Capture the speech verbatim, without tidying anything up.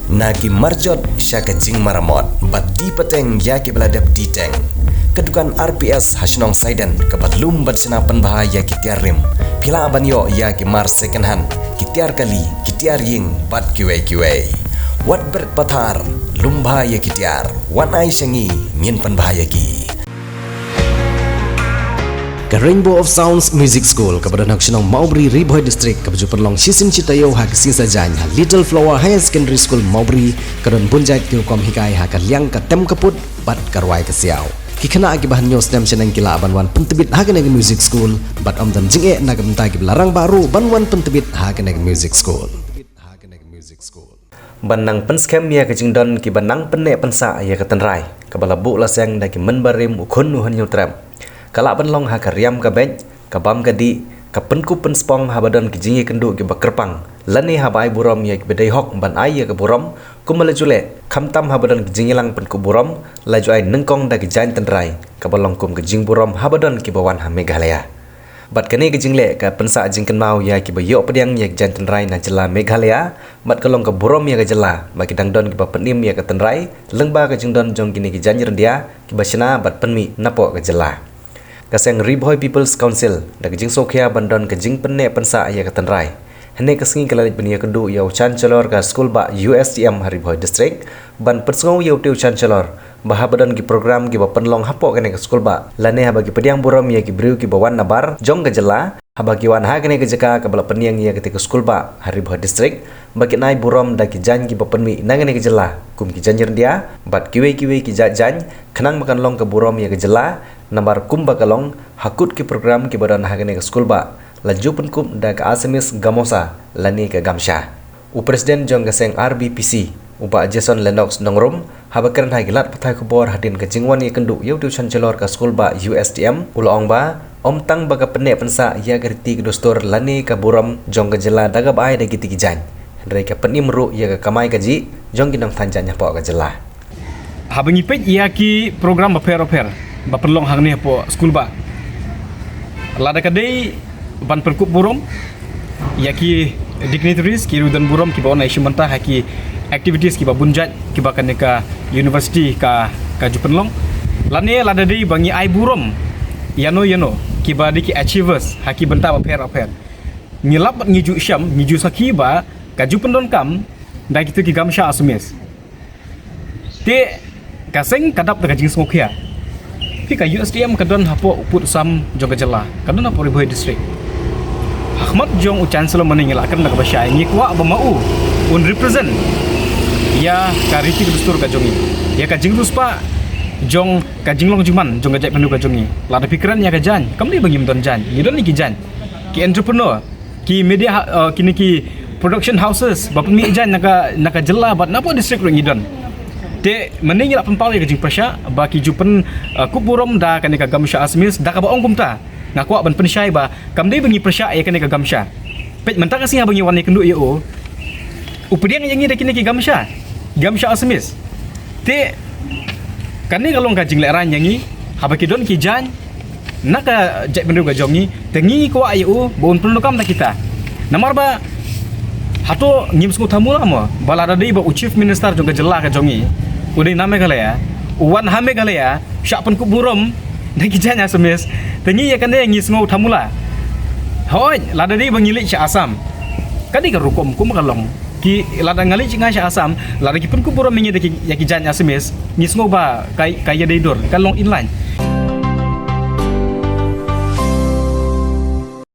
Na ki marjot sha ka jingmaramot bad die pateng ïa kiba la dep die teng. Ka dukan R P S ha shnong Saiden kaba lum bad shna pynbha ïa ki tiar rim. Phi lah ban ïoh ïa ki mar second hand, ki tiar kali, ki tiar ïing bad kiwei kiwei. Wat bret pathar, lum bha ïa ki tiar. Wan ai sha ngi, ngin pynbha ïa ki. Ka Rainbow of Sounds Music School kaba don ha ka shnong Mawbri, Ri Bhoi District, kaba ju pynlong shisien shi taïew ha ka sngi Saitjaiñ ha Little Flower Higher Secondary School Mawbri, ka don bun jait ki rukom hikai ha ka liang ka tem ka put bad ka rwai ka siaw. Ki khynnah kiba hynñiew snem shaneng ki lah ban wan pyntbit ha kane ka music school bad ym don jingeh na ka bynta kiba la rangbah ruh ban wan pyntbit ha kane ka music school. Ban nang pynskhem ïa ka jingdon kiba nang pynneh pynsah ïa ka tynrai kaba la buh la seng da ki mynbarim u khun u hynñiewtrep. Ka lah ban long ha ka riam ka beit, ka bam ka dih, ka pynkup pynspong haba don ki jingïakynduh kiba kyrpang, lane haba ai burom ïa kiba dei hok ban ai ïa ka burom, kumba la ju leh, khamtam haba don ki jingïalang pynkup burom, la ju ai nyngkong da ki jaiñ tynrai, kaba long kum ka jingburom haba don kiba wan ha Meghalaya. Bad kane ka jingleh ka pynsah jingkynmaw ïa kiba ïoh pdiang ïa ki jaiñ tynrai na jylla Meghalaya, bad ka long ka burom ïa ka jylla ba ki dang don kiba pynim ïa ka tynrai, lyngba ka jingdon jong kine ki jaiñ ryndia kiba shna bad pynmih napoh ka jylla. Ka seng Ri Bhoi People's Council da ka jingsngewkhia ban don ka jingpynneh pynsah ïa ka tynrai. Hynne ka sngi ka la leit ban ïakynduh ïa u Chancellor ka skul bah U S T M ha Ri Bhoi District, ban pynsngew ïa utei u Chancellor ba haba don ki program kiba pynlong hapoh kane ka skul bah, lane haba ki pdiang burom ïa ki briew kiba wan nabar jong ka jylla, haba ki wan ha kane ka jaka kaba la pynïeng ïa katei ka skul bah ha Ri Bhoi District, ba kin ai burom da ki jaiñ kiba pynmih na kane ka jylla, kum ki jaiñ ryndia bad kiwei kiwei ki jait jaiñ, khnang ba kan long ka burom ïa ka jylla. Namar kumba ka long ha kut ki program kiba don ha kane ka skul bah, la ju pynkup da ka Assamese gamosa lane ka gamsha. U President jong ka seng R B P C, u Bah Jason Lennox Nongrum, haba kren ha ki lad pathai khubor hadien ka jingwan ïakynduh ïa utei u Chancellor ka skul bah U S T M, u la ong ba ym tang ba ka pynneh pynsah ïa ka riti ka dustur lane ka burom jong ka jylla da kaba ai da kitei ki jaiñ, hynrei ka pynim ruh ïa ka kamai kajih jong ki nongthaw jaiñ hapoh ka jylla. Haba ngi peit ïa ki program bapher bapher ba pynlong hangne hapoh skul bah, lada ka dei ban pynkup burom ïa ki dignitaries, ki riewdon burom kiba wan ai sha mynta ha ki activities kiba bun jait kiba kane ka university ka, ka ju pynlong, lane lada dei ba ngi ai burom ïano ïano kiba dei ki achievers ha ki bynta bapher bapher, ngi lap bad ngi ju shem, ngi ju sakhi ba ka ju pyndonkam da kito ki gamsha Assamese. Te ka seng ka dap da ka jingsngewkhia. Phi, ka U S T M ka don hapoh u pud u sam jong ka jylla, ka don hapoh Ri Bhoi District. Ha khmat jong u Chancellor mynne ngi la kren da kaba shai, ngi kwah ba ma u un represent ïa ka riti ka dustur ka jong ngi, ïa ka jingriewspah jong ka jinglong jingman jong ka jaitbynriew ka jong ngi. Lada phi kren ïa ka jaiñ, kam dei ba ngim don jaiñ, ngi don ïa ki jaiñ. Ki entrepreneur, ki media ha-, uh, kine ki production houses ba pynmih jaiñ na ka, na ka jylla bad napoh district ruh ngi don. Te mynne ngi la pynpaw ïa ka jingpyrshah ba ki ju pyn, uh, kup burom da kane ka gamsha Assamese, da kaba ong kumta, nga kwah ban pynshai ba kam dei ba ngi pyrshah ïa kane ka gamsha. Peit mynta ka sngi haba ngi wan ïakynduh ïa u, u pdiang ïa ngi da kine ki gamsha, gamsha Assamese. Te kane ka long ka jinglehraiñ ïa ngi, haba ki don ki jaiñ na ka jaitbynriew ka jong ngi, te ngi kwah ïa u ba un pyndonkam da kita. Namar ba hato ngim sngewthuh mo, ba lada dei ba u Chief Minister jong ka jylla ka jong ngi u dei na Meghalaya, u wan ha Meghalaya shah pynkup burom da ki jaiñ Assamese, te ngi ïa kane ngi sngewthuh mo? Hooid, lada dei ba ngi leit sha Assam, ka dei ka rukom kumba ka long. Ki, lada nga leit nga sha Assam, lada ki pynkup burom ïa ngi da ki, ïa ki jaiñ Assamese, ngi sngew ba ka, ka ïadei dur, ka long in line.